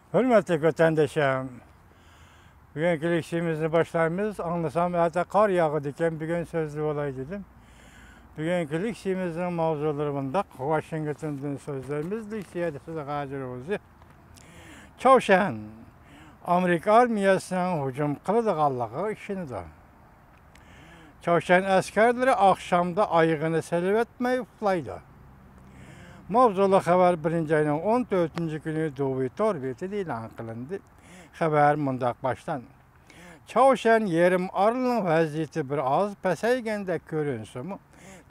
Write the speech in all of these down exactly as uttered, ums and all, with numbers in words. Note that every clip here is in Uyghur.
ھۆرمەتلىك ۋەتەندىشىم، بۈگۈنكى لېكسىيىمىزنى باشلايمىز. ئاڭلىسام، ئەتە قار ياغىدىكەن، بۈگۈن سۆزلىۋالاي دېدىم. بۈگۈنكى لېكسىيىمىزنىڭ ماۋزۇلىرى مۇنداق: ۋاشىنگتوندىن سۆزلەيمىز، لېكسىيەدە سىزگە ھازىر ئۆزى. چاۋشيەن ئامېرىكا ئارمىيەسىنىڭ ھۇجۇم قىلىدىغانلىقىغا ئىشىنىدۇ. چاۋشيەن ئەسكەرلىرى ئاخشامدا ئايىغىنى سېلىۋەتمەي ئۇخلايدۇ. ماۋزۇلۇق خەۋەر بىرىنچى ئاينىڭ ئون تۆتىنچى كۈنى دۇۋى تور بېتىدە ئېلان قىلىندى. خەۋەر مۇنداق باشلاندى: چاۋشيەن يېرىم ئارىلىنىڭ ۋەزىيىتى بىر ئاز پەسەيگەندەك كۆرۈنسىمۇ،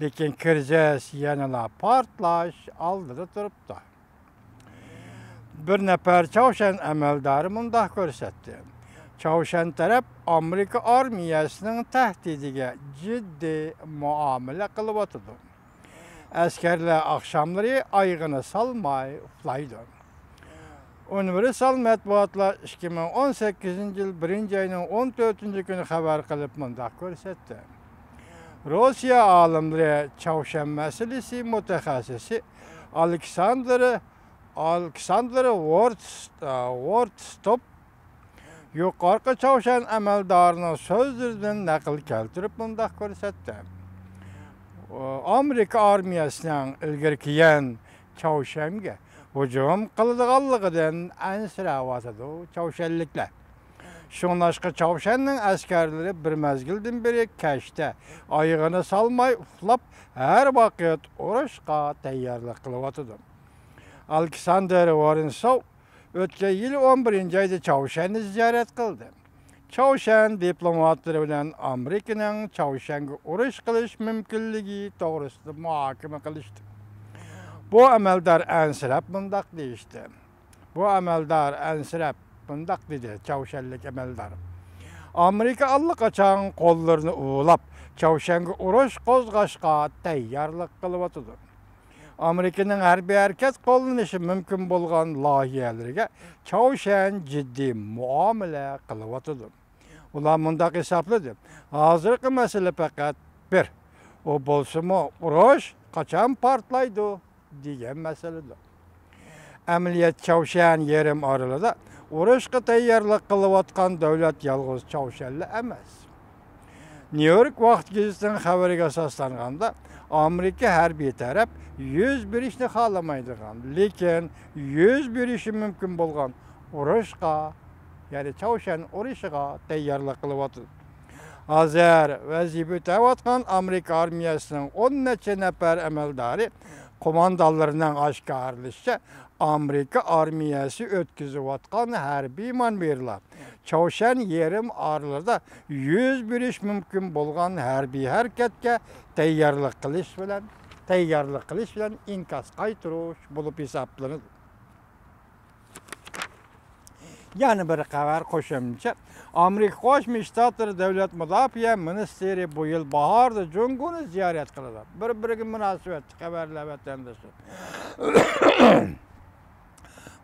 لېكىن كىرىزىس يەنىلا پارتلاش ئالدىدا تۇرۇپتۇ. بىر نەپەر چاۋشيەن ئەمەلدارى مۇنداق كۆرسەتتى: چاۋشيەن تەرەپ ئامېرىكا ئارمىيەسىنىڭ تەھدىتىگە جىددىي مۇئامىلە قىلىۋاتىدۇ. ئەسكەرلەر ئاخشاملىرى ئايىغىنى سالماي ئۇخلايدۇ. ئۇنىۋېرسال مەتبۇئاتلار ئىككى مىڭ ئون سەككىزىنچى يىل بىرىنچى ئاينىڭ ئون تۆتىنچى كۈنى خەۋەر قىلىپ مۇنداق كۆرسەتتى: روسىيە ئالىملىرى چاۋشيەن مەسىلىسى مۇتەخەسسىسى ئالېكساندىر، ئالېكساندىر ۋورتس-، ۋورتستوپ يۇقىرىقى چاۋشيەن ئەمەلدارىنىڭ سۆزلىرىدىن نەقىل كەلتۈرۈپ مۇنداق كۆرسەتتى: ئامېرىكا ئارمىيەسىنىڭ ئىلگىرى كېيىن چاۋشيەنگە ھۇجۇم قىلىدىغانلىقىدىن ئەنسىرەۋاتىدۇ چاۋشيەنلىكلەر. شۇڭلاشقا چاۋشيەننىڭ ئەسكەرلىرى بىر مەزگىلدىن بېرى كەچتە ئايىغىنى سالماي ئۇخلاپ، ھەر ۋاقىت ئۇرۇشقا تەييارلىق قىلىۋاتىدۇ. ئالېكساندىر ۋورنسوۋ ئۆتكەن يىل ئون بىرىنچى ئايدا چاۋشيەننى زىيارەت قىلدى. چاۋشيەن دىپلوماتلىرى بىلەن ئامېرىكىنىڭ چاۋشيەنگە ئۇرۇش قىلىش مۇمكىنلىكى توغرىسىدا مۇھاكىمە قىلىشتى. بۇ ئەمەلدار ئەنسىرەپ مۇنداق دېيىشتى. بۇ ئەمەلدار ئەنسىرەپ مۇنداق دېدى، چاۋشيەنلىك ئەمەلدار: ئامېرىكا ئاللىقاچان قوللىرىنى ئۇۋىلاپ، چاۋشيەنگە ئۇرۇش قوزغاشقا تەييارلىق قىلىۋاتىدۇ. ئامېرىكىنىڭ ھەربىي ھەرىكەت قوللىنىشى مۇمكىن بولغان لايىھەلىرىگە چاۋشيەن جىددىي مۇئامىلە قىلىۋاتىدۇ. ئۇلار مۇنداق ھېسابلىدى: ھازىرقى مەسىلە پەقەت بىر، ئۇ بولسىمۇ ئۇرۇش قاچان پارتلايدۇ دېگەن مەسىلىدۇر. ئەمەلىيەتتە چاۋشيەن يېرىم ئارىلىدا ئۇرۇشقا تەييارلىق قىلىۋاتقان دۆلەت يالغۇز چاۋشيەنلا ئەمەس. نيۇ يورك ۋاقىت گېزىتىنىڭ خەۋىرىگە ئاساسلانغاندا، ئامېرىكا ھەربىي تەرەپ يۈز بېرىشنى خالىمايدىغان، لېكىن يۈز بېرىشى مۇمكىن بولغان ئۇرۇشقا، يەنى چاۋشيەن ئۇرۇشىغا تەييارلىق قىلىۋاتىدۇ. ھازىر ۋەزىپە ئۆتەۋاتقان ئامېرىكا ئارمىيەسىنىڭ ئون نەچچە نەپەر ئەمەلدارى، قوماندانلىرىنىڭ ئاشكارىلىشىچە، ئامېرىكا ئارمىيەسى ئۆتكۈزۈۋاتقان ھەربىي مانېۋىرلار، چاۋشيەن يېرىم ئارىلىدا يۈز بېرىشى مۇمكىن بولغان ھەربىي ھەرىكەتكە تەييارلىق قىلىش بىلەن، تەييارلىق قىلىش بىلەن ئىنكاس قايتۇرۇش بولۇپ ھېسابلىنىدۇ. يەنە بىر خەۋەر قوشۇمچە، ئامېرىكا قوشما شتاتلىرى دۆلەت مۇداپىئە مىنىستىرى بۇ يىل باھاردا جۇڭگونى زىيارەت قىلىدۇ. بىر-بىرىگە مۇناسىۋەتلىك خەۋەرلەر، ۋەتەنداشلار.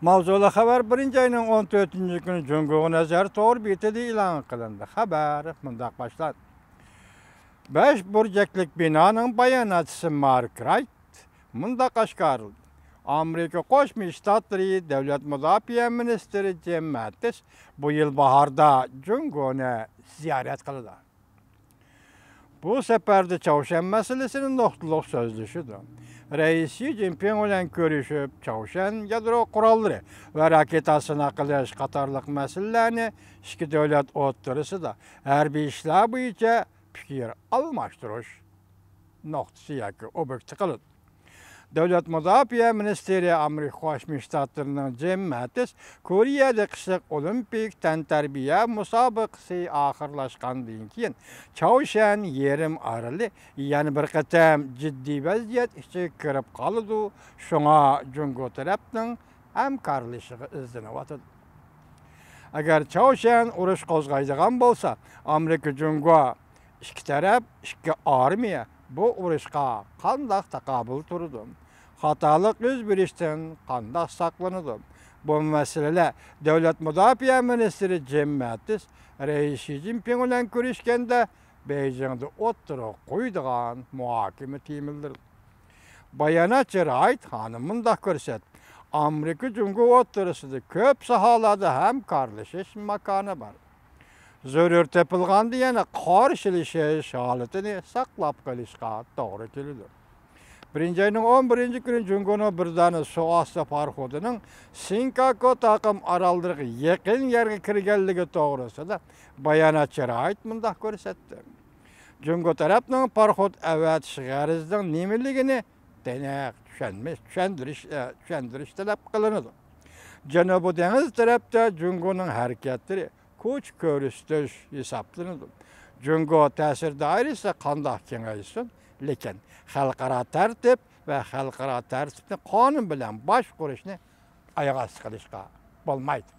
ماۋزۇلۇق خەۋەر بىرىنچى ئاينىڭ ئون تۆتىنچى كۈنى جۇڭگوغا نەزەر تور بېتىدە ئېلان قىلىندى. خەۋەر مۇنداق باشلاندى. بەش بۇرجەكلىك بىنانىڭ باياناتچىسى مارك رايت مۇنداق ئاشكارىلىدى: ئامېرىكا قوشما شتاتلىرى دۆلەت مۇداپىئە مىنىستىرى جىم ماتىس بۇ يىل باھاردا جۇڭگونى زىيارەت قىلىدۇ. بۇ سەپەردە چاۋشيەن مەسىلىسىنى نۇقتىلىق سۆزلىشىدۇ. رەئىس شى جىنپىڭ بىلەن كۆرۈشۈپ، چاۋشيەن يادرو قوراللىرى ۋە راكېتا سىناق قىلىش قاتارلىق مەسىلىلەرنى ئىككى دۆلەت ئوتتۇرىسىدا ھەربىي ئىشلار بويىچە پىكىر ئالماشتۇرۇش نۇقتىسى ياكى ئوبيېكتى قىلىدۇ. دۆلەت مۇداپىئە مىنىستىرى ئامېرىكا قوشما شتاتلىرىنىڭ جىم ماتىس كورېيەدە قىشلىق ئولىمپىك تەنتەربىيە مۇسابىقىسى ئاخىرلاشقاندىن كېيىن، چاۋشيەن يېرىم ئارىلى يەنە بىر قېتىم جىددىي ۋەزىيەت ئىچىگە كىرىپ قالىدۇ، شۇڭا جۇڭگو تەرەپنىڭ ھەمكارلىشىشىغا ئىزدىنىۋاتىدۇ. ئەگەر چاۋشيەن ئۇرۇش قوزغايدىغان بولسا، ئامېرىكا جۇڭگو ئىككى تەرەپ، ئىككى ئارمىيە بۇ ئۇرۇشقا قانداق تاقابىل تۇرىدۇ؟ خاتالىق يۈز بېرىشتىن قانداق ساقلىنىدۇ؟ بۇ مەسىلىلەر دۆلەت مۇداپىئە مىنىستىرى جىم ماتىس رەئىس شى جىنپىڭ بىلەن كۆرۈشكەندە بېيجىڭدا ئوتتۇرىغا قويىدىغان مۇھاكىمە تېمىلىرىدۇر. باياناتچى رايت خانىم مۇنداق كۆرسەتتى: ئامېرىكا جۇڭگو ئوتتۇرىسىدا كۆپ ساھەلەردە ھەمكارلىشىش ماكانى بار. زۆرۈر تېپىلغاندا يەنە قارشىلىشىش ھالىتىنى ساقلاپ قېلىشقا توغرا كېلىدۇ. بىرىنچى ئاينىڭ ئون بىرىنچى كۈنى جۇڭگونىڭ بىر دانە سۇ ئاستى پاراخوتىنىڭ سىنكاكو تاقىم ئاراللىرىغا يېقىن يەرگە كىرگەنلىكى توغرىسىدا بايانات شارائىت مۇنداق كۆرسەتتى. جۇڭگو تەرەپنىڭ پاراخوت ئەۋەتىش غەرىزىنىڭ نېمىلىكىنى تېنىق چۈشەنمەي، چۈشەندۈرۈش، ئە، چۈشەندۈرۈش تەلەپ قىلىنىدۇ. جەنۇبىي دېڭىز تەرەپتە جۇڭگونىڭ ھەرىكەتلىرى كوچا كۆرسىتىش ھېسابلىنىدۇ. جۇڭگو تەسىر دائىرىسى قانداق كېڭەيسۇن، لېكىن خەلقئارا تەرتىپ ۋە خەلقئارا تەرتىپنى قانۇن بىلەن باشقۇرۇشنى ئاياغ ئاستى قىلىشقا بولمايدۇ.